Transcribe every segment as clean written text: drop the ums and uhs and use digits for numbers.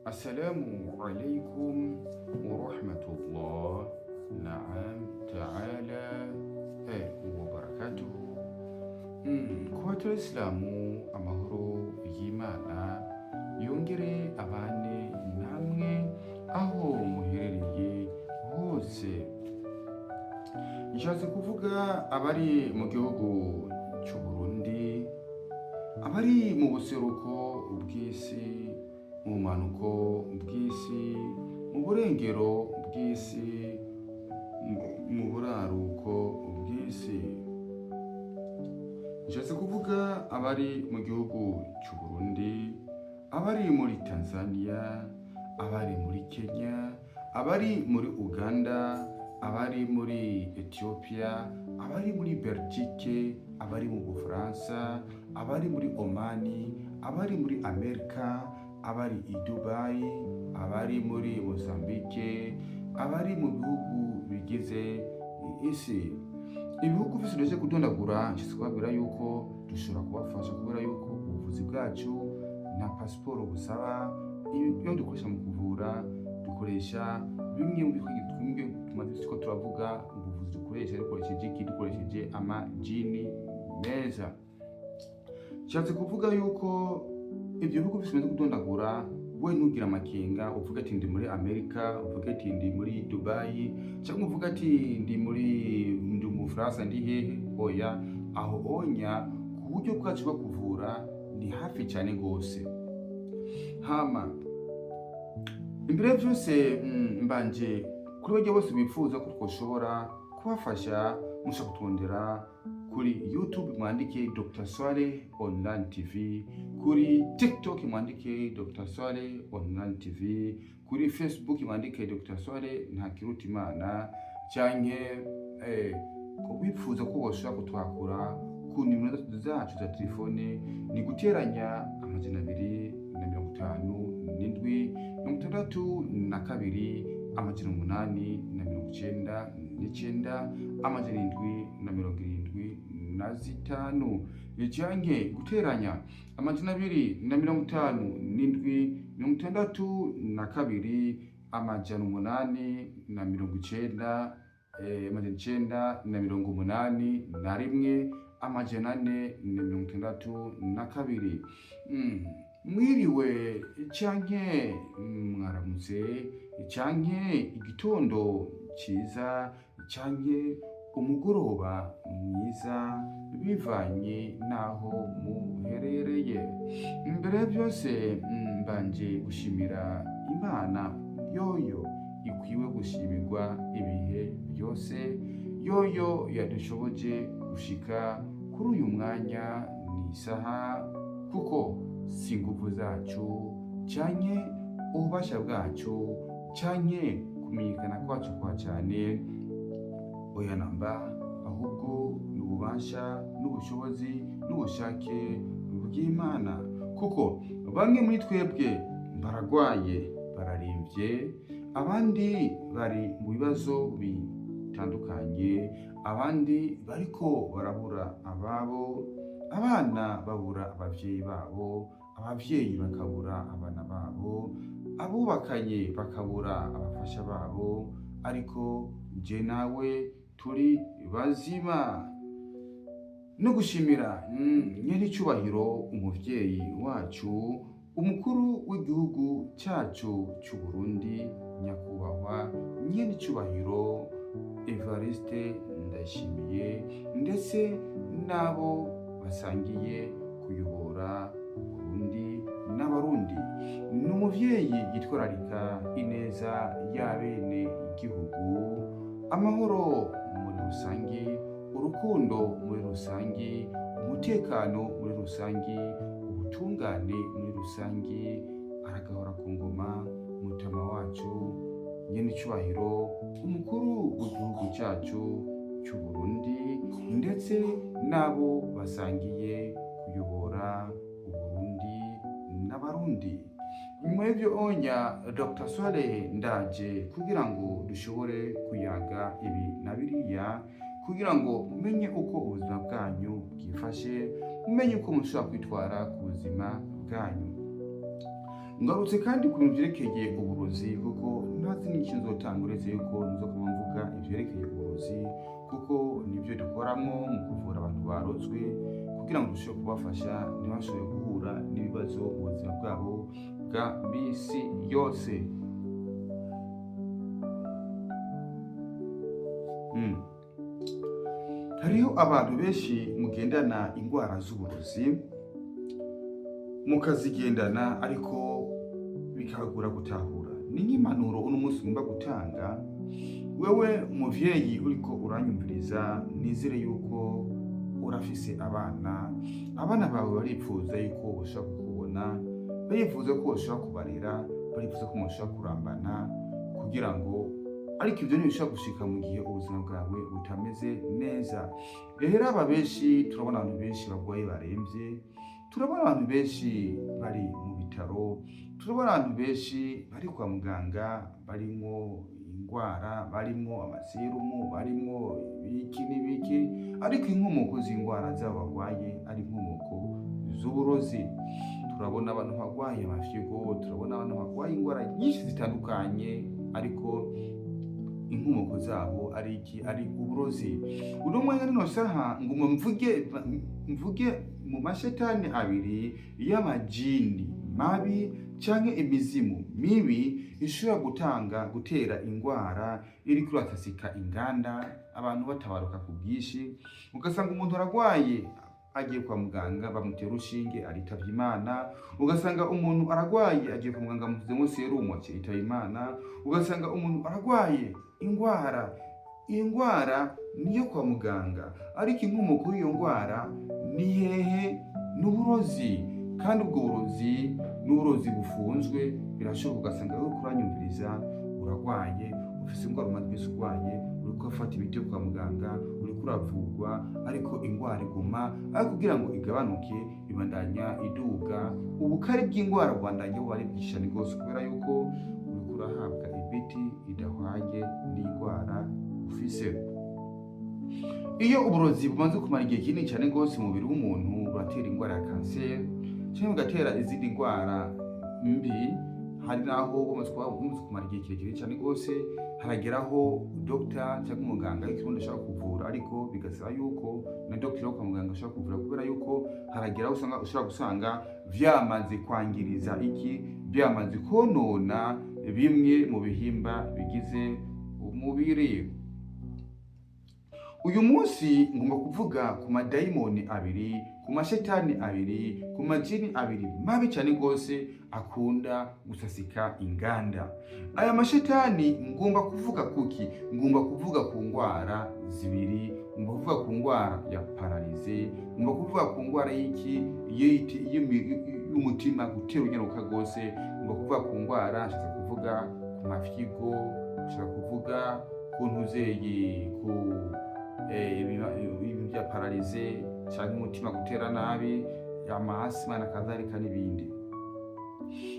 Assalamu alaikum warahmatullah naam taala wabarakatuhu. Ku batuyisilamu, amahoro y'Imana yongere abane namwe aho muherereye hose. Nshatse kuvuga abari mu gihugu cy'u Burundi, abari mu buseruko bw'isi, mu bumanuko bw'isi, mu burengero bw'isi, mu buraruko bw'isi. Nshatse kuvuga abari mu gihugu cy'u Burundi, abari muri Tanzania, abari muri Kenya, abari muri Uganda, abari muri Ethiopia, abari muri Belgique, abari mu Bufaransa, abari muri Omani, abari muri Amerika, abari i Dubai, abari muri Mozambique, abari mu bihugu bigize isi. Ibihugu vyose duhejeje kudondagura, nshitse kubabwira yuko dushobora kubafasha, kubera yuko ubuvuzi bwacu nta pasiporo busaba. Ibyo dukoresha mu kuvura, dukoresha bimwe mu bimwe tumaze ko turavuga. Ubuvuzi dukoresha, dukoresheje iki? Dukoresheje amajini meza. Nshatse kuvuga yuko ibyo bihugu byose bimaze kudondagura, we ntugire amakenga uvuge ati ndi muri Amerika, uvuge ati ndi muri Dubai, cyangwa uvuge ati ndi mu Bufaransa, ndi hehe. Oya, aho onya ku buryo bwacu bwo kuvura ni hafi cyane rwose. Hama imbere ya byose, mbanje kuri bajya bose bifuza ko twoshobora kubafasha, mushobora kutwondera kuri YouTube, mwandike Dr Swale Online TV, kuri TikTok mwandike Dr Swale Online TV, kuri Facebook mwandike Dr Swale Ntakirutimana, canke wifuza ko woshobora kutwakura ku nimero zacu za telefone, ni guteranya 257 62 899 775, canke guteranya 257 62 890, 981 462. Mwiriwe canke mwaramutse, canke igitondo ciza, canke umugoroba mwiza, bivanye n'aho muherereye. Imbere ya byose, mbanje gushimira Imana yoyo ikwiwe gushimirwa ibihe byose, yoyo yadushoboje gushika kuri uyu mwanya n'isaha, kuko si inguvu zacu canke ububasha bwacu canke kumenyekana kwacu kwa cyane, oya namba, ahubwo ni ububasha n'ubushobozi n'ubushake bw'Imana, kuko bamwe muri twebwe baragwaye, bararembye, abandi bari mu bibazo bitandukanye, abandi bariko barabura ababo, abana babura abavyeyi babo, abavyeyi bakabura abana babo, abubakanye bakabura abafasha babo, ariko je nawe turi bazima. No gushimira nyenicubahiro umuvyeyi wacu, umukuru w'igihugu cyacu cy'u Burundi, nyakubahwa nyenicubahiro Evariste Ndayishimiye, ndetse n'abo basangiye kuyobora Burundi n'Abarundi. Ni umuvyeyi yitwararika ineza y'abene igihugu, amahoro muri rusange, urukundo muri rusange, umutekano muri rusange, ubutungane muri rusange. Aragahora ku ngoma mutama wacu nyenicubahiro umukuru w'igihugu cyacu cy'u Burundi, ndetse n'abo basangiye kuyobora Uburundi n'Abarundi. Nyuma y'ibyo onya, Dr Swale ndaje kugira ngo dushobore kuyaga ibi na biriya, kugira ngo mumenye uko ubuzima bwanyu bwifashe, mumenye uko mushobora kwitwara ku buzima bwanyu. Ngarutse kandi ku bintu vyerekeye uburozi, kuko nta zindi nyinshi nzotanga uretse yuko nzokoma mvuga ivyerekeye uburozi, kuko nivyo dukoramo mu kuvura abantu barozwe, kugira ngo dushobore kubafasha ntibashobore guhura n'ibibazo mu buzima bwabo bwa misi yose. Hariho abantu benshi mugendana ingwara z'uburozi, mukazigendana ariko bikabagora gutahura. Ni nk'impanuro uno munsi ngomba gutanga. Wewe muvyeyi uriko uranyumviriza, nizere yuko urafise abana. Abana bawe baripfuza yuko boshobora kukubona, barifuza ko boshobora kubarera, barifuza ko mushobora kurambana, kugira ngo, ariko ibyo ntibishobora gushika mu gihe ubuzima bwawe butameze neza. Rero aba benshi, turabona abantu benshi barwaye baremvye, turabona abantu benshi bari mu bitaro, turabona abantu benshi bari kwa muganga, barimwo ingwara, barimwo amaserumu, barimwo ibiki n'ibiki, ariko inkomoko z'ingwara zabo barwaye ari inkomoko z'uburozi. Turabona abantu barwaye amafyigo, turabona abantu barwaye ingwara nyinshi zitandukanye, ariko inkomoko zabo ari iki? Ari uburozi. Uno mwanya, rino saha, nguma mvuge mu mashetani abiri y'amajini mabi canke imizimu mibi ishobora gutanga gutera ingwara iriko iratasika inganda, abantu batabaruka ku bwinshi. Ugasanga umuntu aragwaye, agiye kwa muganga bamutera urushinge, aritavye Imana. Ugasanga umuntu aragwaye, agiye kwa muganga bamusizemwo serumu, aca yitaba Imana. Ugasanga umuntu aragwaye ingwara, iyi ngwara niyo kwa muganga, ariko inkomoko y'iyo ngwara ni hehe? N'uburozi. Kandi ubwo burozi n'uburozi bufunzwe. Birashoboka ugasanga uriko uranyumviriza uragwaye, ufise ingwara umaze imisi urwaye, uriko urafata imiti yo kwa muganga, uriko uravurwa, ariko ingwara iguma, ariko kugira ngo igabanuke ibandanya iduga. Ubukare bw'ingwara bubandanya buba ari bwinshi cane rwose, kubera yuko uriko urahabwa imiti idahwanye n'ingwara ufise. Iyo uburozi bumaze kumara igihe kinini cyane rwose mu mubiri w'umuntu, buratera ingwara ya kanseri cyangwa bugatera izindi ndwara mbi. Hari n'aho bumaze kumara igihe kirekire cyane rwose, harageraho dogita cyangwa umuganga w'ikirundi ashobora kuvura, ariko bigasaba yuko na dogiteri wo kwa muganga ashobora kuvura, kubera yuko harageraho usanga ushobora gusanga vyamaze kwangiriza iki, byamaze konona bimwe mu bihimba bigize umubiri. Uyu munsi ngomba kuvuga ku madayimoni abiri, ku mashetani abiri, ku majini abiri mabi cyane rwose akunda gusasika inganda. Aya mashetani ngomba kuvuga kuki? Ngomba kuvuga ku ngwara zibiri. Ngomba kuvuga ku ngwara ya paralysie, ngomba kuvuga ku ngwara y'iki, y'umutima gutera unyaruka rwose, ngomba kuvuga ku ngwara, nshaka kuvuga ku mafyigo, nshaka kuvuga ku ntuzeye, ku ibintu bya paralysie cyangwa umutima gutera nabi, amasima na kadhalika n'ibindi.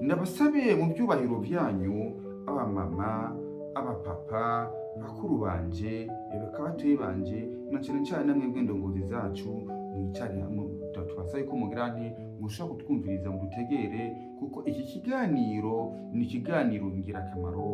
Ndabasabe mu byubahiro byanyu, abamama, abapapa, bakuru banje, bakabatoyi banje, na cyane cyane namwe ndongozi zacu, mwicare hamwe. Tubasabe ko mugira nti mushobora kutwumviriza, mudutegere, kuko iki kiganiro ni ikiganiro ngirakamaro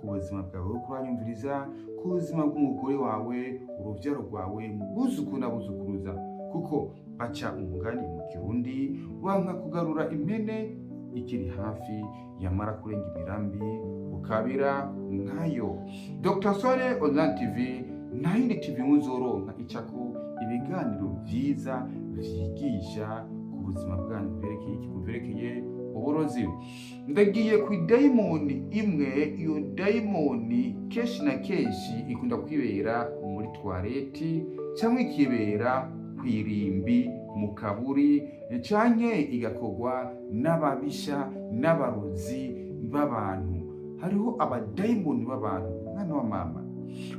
ku buzima bwawe uriko uranyumviriza, ku buzima bw'umugore wawe, urubyaro rwawe, buzukuru n'abuzukuruza. Kuko baca umugani mu Kirundi: wanka kugarura impene ikiri hafi, yamara kurenga imirambi ukabira nkayo. Dr Sore Online TV, nta yindi TV muzoronka icako ibiganiro vyiza vyigisha ku buzima bwanyu bwerekeye iki, bwerekeye uburozi. Ndagiye ku idayimoni imwe. Iyo dayimoni kenshi na kenshi ikunda kwibera muri toilette, cyangwa ikibera ku irimbi mu kaburi, canke igakorwa n'ababisha n'abarozi b'abantu. Hariho abadayimoni b'abantu. Mwana wa mama,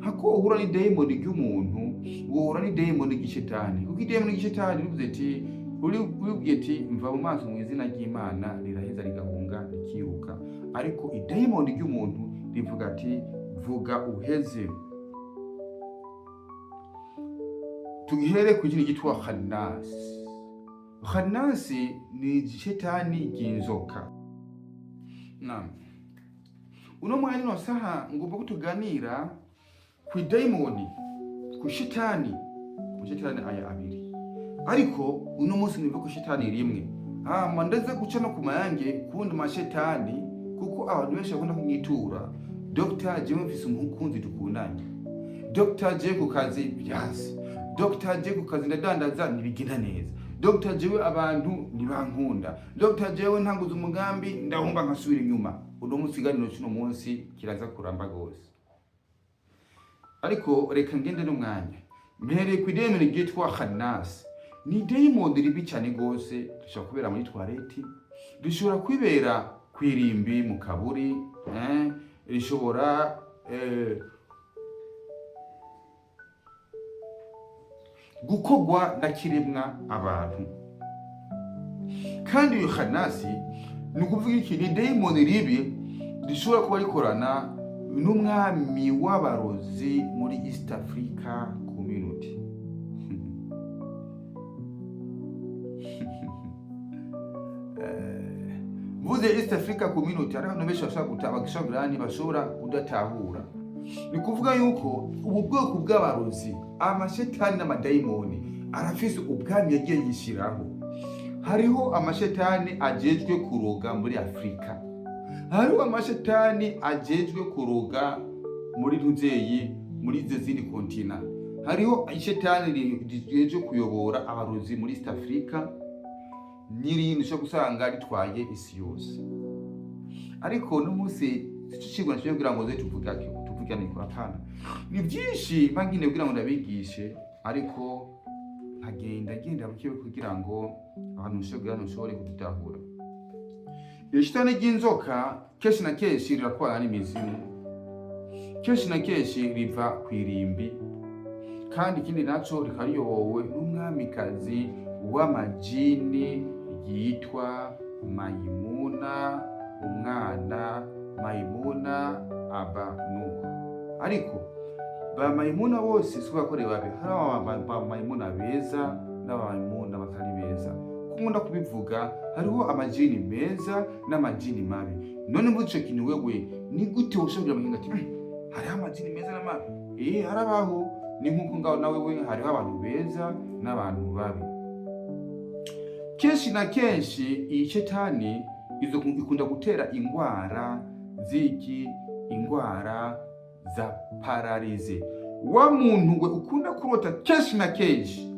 hako uhura n'idayimoni ry'umuntu, wohura n'idayimoni ry'ishetani, kuko idayimoni ry'ishetani rivuze ati, uribwiye ati "Mva mu maso mu izina ry'Imana", riraheza rigahunga, rikiruka. Ariko idayimoni ry'umuntu rivuga ati "Vuga uheze". Tugihere ku kintu gitwa khanasi. Khanasi ni ishetani ry'inzoka. Naam. Uno mwanya, ino saha, ngomba ko tuganira ku idayimoni, ku shitani, ku shitani aya abiri. Ariko uno munsi nivuga ku shitani rimwe, hama ndaza guca no ku mayange kundi mashetani, kuko abantu benshi bakunda kumwitura: "Dr, jewe mfise umukunzi dukundanye. Dr, jewe ku kazi byanse. Dr, jewe ku kazi ndadandaza ntibigenda neza. Dr, jewe abantu ntibankunda. Dr, jewe ntanguza umugambi ndahumba nkasubira inyuma." Uno munsi iganiro cy'uno munsi kiraza kuramba gose, ariko reka ngende n'umwanya. Mpereye ku idayimoni ryitwa Khannas. Ni idayimoni ribi cyane gose, rishobora kubera muri toilette, rishobora kwibera kw'irimbi mu kaburi, rishobora gukogwa na kiremwa abantu. Kandi uyu Khanasi, ni ukuvuga iki? Ni dayimoni ribi rishobora kuba rikorana n'umwami w'abarozi muri East Africa Community. Mvuze East Africa Community, hariho abantu benshi bashobora bashobora bashobora kudatahura. Ni kuvuga yuko ubu bwoko bw'abarozi, amashetani n'amadayimoni, arafise ubwami yagiye yishyiraho. Hariho amashetani ajejwe kuroga muri Afurika, hariho amashetani ajejwe kuroga muri ntuzeyi, muri izo zindi continent. Hariho ishetani rijejwe kuyobora abarozi muri East Africa, n'irindi ushobora gusanga ritwaye isi yose. Ariko no munsi sico cigwa nashoboye kugira ngo nze tuvugake, tuvugane ko apana. Ni byinshi mba nkeneye kugira ngo ndabigishe, ariko nkagenda genda buke kugira ngo abantu mushobore kugira ngo kudutahura. Ishitani ry'inzoka kenshi na kenshi rirakwana n'imizimu, kenshi na kenshi riva kw'irimbi, kandi ikindi naco rikaba riyobowe n'umwamikazi w'amajini yitwa Mayimuna, umwana Mayimuna aba Nuhu. Ariko ba Mayimuna bose si bakore babi. Hari ba Mayimuna beza n'aba Mayimuna batari beza. Ko nkunda kubivuga, hariho amajini meza n'amajini mabi. None muri ico kintu, wewe ni gute woshobora kugira ati: Hariho amajini meza n'amabi"? Harabaho. Ni nk'uko ngaho nawe we hariho abantu beza n'abantu babi. Kenshi na kenshi iyi shetani izo ikunda gutera ingwara ziki? Ingwara za paralysie. Wa muntu we ukunda kurota kenshi na kenshi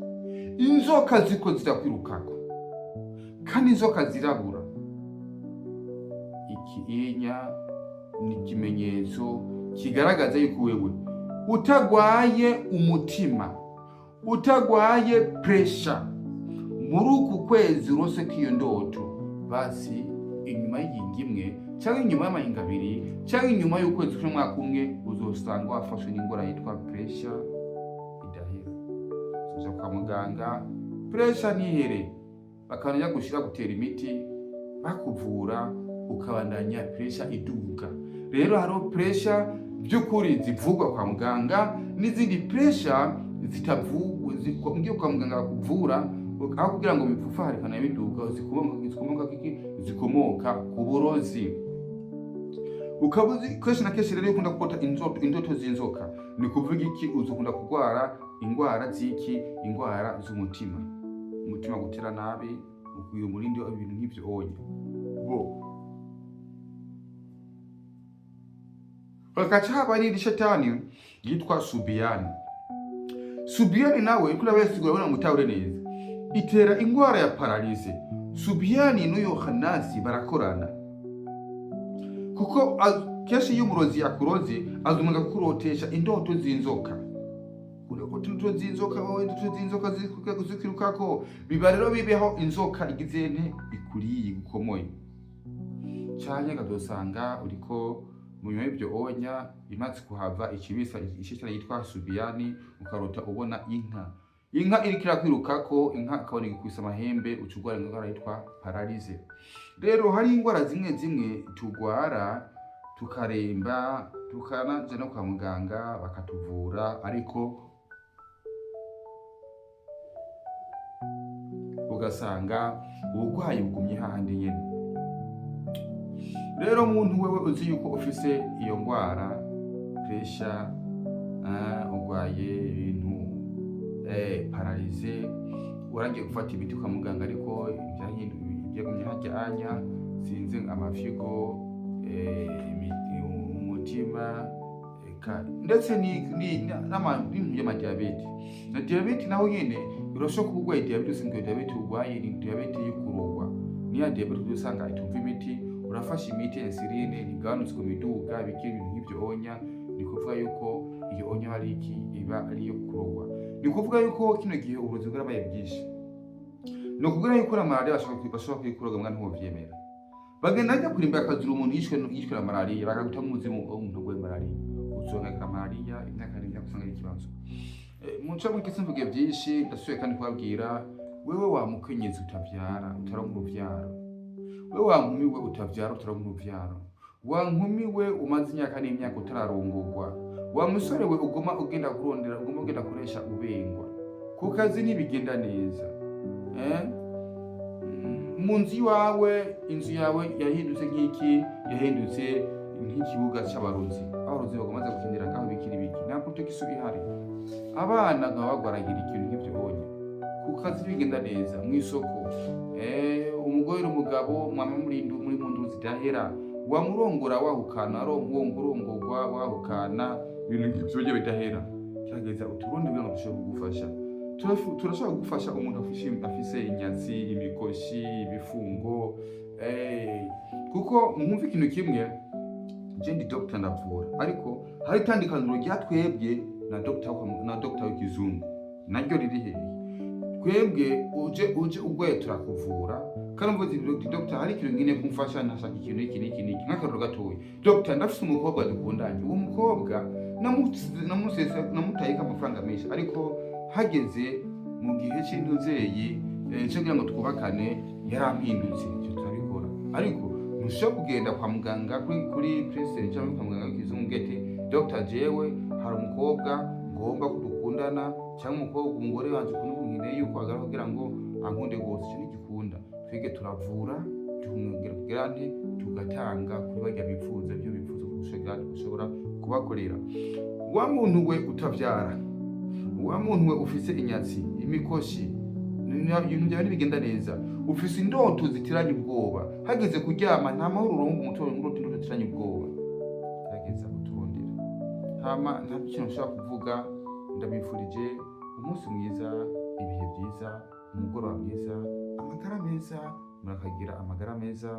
inzoka ziko zirakwirukako, kandi inzoka zirabura, ikiinya ni ikimenyetso kigaragaza yuko wewe utagwaye umutima, utagwaye pressure, muri uku kwezi urose k'iyo ndoto, basi inyuma y'iyinga imwe cyangwa inyuma y'amahinga abiri cyangwa inyuma y'ukwezi cy'umwaka umwe, uzosanga wafashwe n'indwara yitwa pressure idahera. Uzoja kwa muganga, pressure ntihere, bakabandanya gushira gutera imiti, bakuvura, ukabandanya pressure iduga. Rero hariho pressure by'ukuri zivugwa kwa muganga n'izindi pressure zitavugwa. Ugiye kwa muganga bakuvura, aho kugira ngo bipfufaharikana biduga, zikomoka kiki? Zikomoka ku burozi. Ukaba uzi kenshi na kenshi rero iyo ukunda kurota indoto z'inzoka, ni kuvuga iki? Uzokunda kurwara ingwara ziki? Ingwara z'umutima, umutima gutera nabi, ukwiye umurindi, ibintu nk'ivyo onye bo. Hagaca haba n'indi shetani yitwa Subiyani. Subiyani nawe kuri abasigura bona mutahure neza, itera ingwara ya paralysie. Subiyani n'uyo Hanasi barakorana, kuko kenshi iyo umurozi yakuroze azumaga kukurotesha indoto z'inzoka. Urota indoto z'inzoka wowe, indoto z'inzoka zikwirukako. Biba rero bibeho inzoka igize nte? Ikuriye, igukomoye, canke ukazosanga uriko mu nyuma y'ibyo onya imaze kuhava ikibisa ishitani yitwa Subiyani, ukarota ubona inka iriko irakwirukako, inka ikabona igukubise amahembe, uca urwara indwara yitwa paralysie. Rero hari ingwara zimwe zimwe tugwara tukaremba, tukanaja no kwa muganga bakatuvura, ariko ugasanga uburwayi bugumye hahandi nyene. Rero muntu wewe uzi yuko ufise iyo ngwara, pressure, urwaye ibintu, paralysie, waragiye gufata imiti kwa muganga, ariko ibyagumye hajyanya, sinzi, amafyigo, umutima, eka ndetse n'ibintu by'amadiyabete. Na diyabete naho nyene urashobora kuba urwaye diyabete, usanga iyo diyabete urwaye ni diyabete yo kurogwa. Niya diyabete usanga itumva imiti, urafashe imiti insuline ntigabanutse ku miduga, bikiri ibintu nk'ivyo onya. Ni kuvuga yuko iyo onya ari iki? Iba ari iyo kurogwa. Ni kuvuga yuko kino gihe uburozi bwarabaye bwinshi. Ni ukuvuga yuko na malariya bashobora kuyikuroga, mwana ntiwovyemera. Bagenda bajya kurimba akazura umuntu yishwe na malariya, bakaguta nk'umuzimu w'umuntu urwaye malariya, uzongera malariya imyaka n'imyaka, usanga ari ikibazo. Mu nca make simvuge byinshi. Ndasubiye kandi kubabwira, wewe wa mukenyezi utavyara, utaronka uruvyaro, wewe wa nkumi we utavyara, utaronka uruvyaro, wa nkumi we umaze imyaka n'imyaka utararongorwa, wa musore we uguma ugenda kurondera, uguma ugenda kuresha, ubengwa ku kazi, ntibigenda neza, eh? Mu nzu iwawe, inzu yawe yahindutse nk'iki? Yahindutse nk'ikibuga c'abarozi. Abarozi bagomaze gukinira ngaho, bikiri biki, nta protection ihari. Abana nkaba bagwaragira ikintu nk'ivyo bonye. Ku kazi bigenda neza, mu isoko, umugore n'umugabo mwama muri mu nduru zidahera, wamurongora wahukana, urongorwa wahukana, ibintu nk'ivyo bidahera. Gerageza uturundi kugira ngo dushobore kugufasha. Turashobora kugufasha umuntu afise inyatsi, imikoshi, ibifungo, kuko mwumva ikintu kimwe: je ndi doctor, ndavura, ariko hari itandukaniro rya twebwe na doctor na doctor w'ikizungu naryo riri hehe? Twebwe uje urwaye turakuvura, kandi umva uti: "Doctor, hari ikintu nkeneye kumfasha, ntashaka ikintu iki n'iki n'iki." Nk'akarorero gatoya: "Doctor, ndafise umukobwa dukundanye, uwo mukobwa namutayeko amafaranga menshi, ariko hageze mu gihe c'intuzeyi cyo kugira ngo twubakane yarampindutse." Ivyo turabikora, ariko ntushobora kugenda kwa muganga kuri president cyangwa kwa muganga w'ikizungu ati: "Doctor, jewe hari umukobwa ngomba ko dukundana, cyangwa umukobwa, umugore wanje ukuntu nkeneye yuko agaragara kugira ngo ankunde rwose." Icyo ntigikunda. Twebwe turavura, tumwongera kugira nte, tugatanga kuri barya bifuza ibyo bifuza ko dushobora kubakorera. Wa muntu we utavyara, wa muntu we ufise inyatsi, imikoshi, ibintu byawe ntibigenda neza, ufise indoto zitiranye ubwoba, hageze kuryama nta mahoro uronka, umutwe urota indoto zitiranye ubwoba, gerageza uturondera. Hama nta kintu nshobora kuvuga. Ndabifurije umunsi mwiza, ibihe byiza, umugoroba mwiza, amagara meza. Murakagira amagara meza,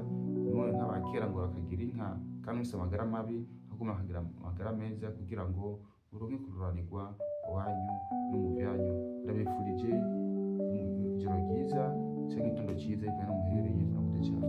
none nk'abakera ngo bakagira inka kandi ufise amagara mabi, ahubwo murakagira amagara meza kugira ngo uronke kururanirwa iwanyu no mu byanyu. Ndabifurije ijoro ryiza cyangwa igitondo cyiza, bivanye n'aho muherereye. Murakoze cyane.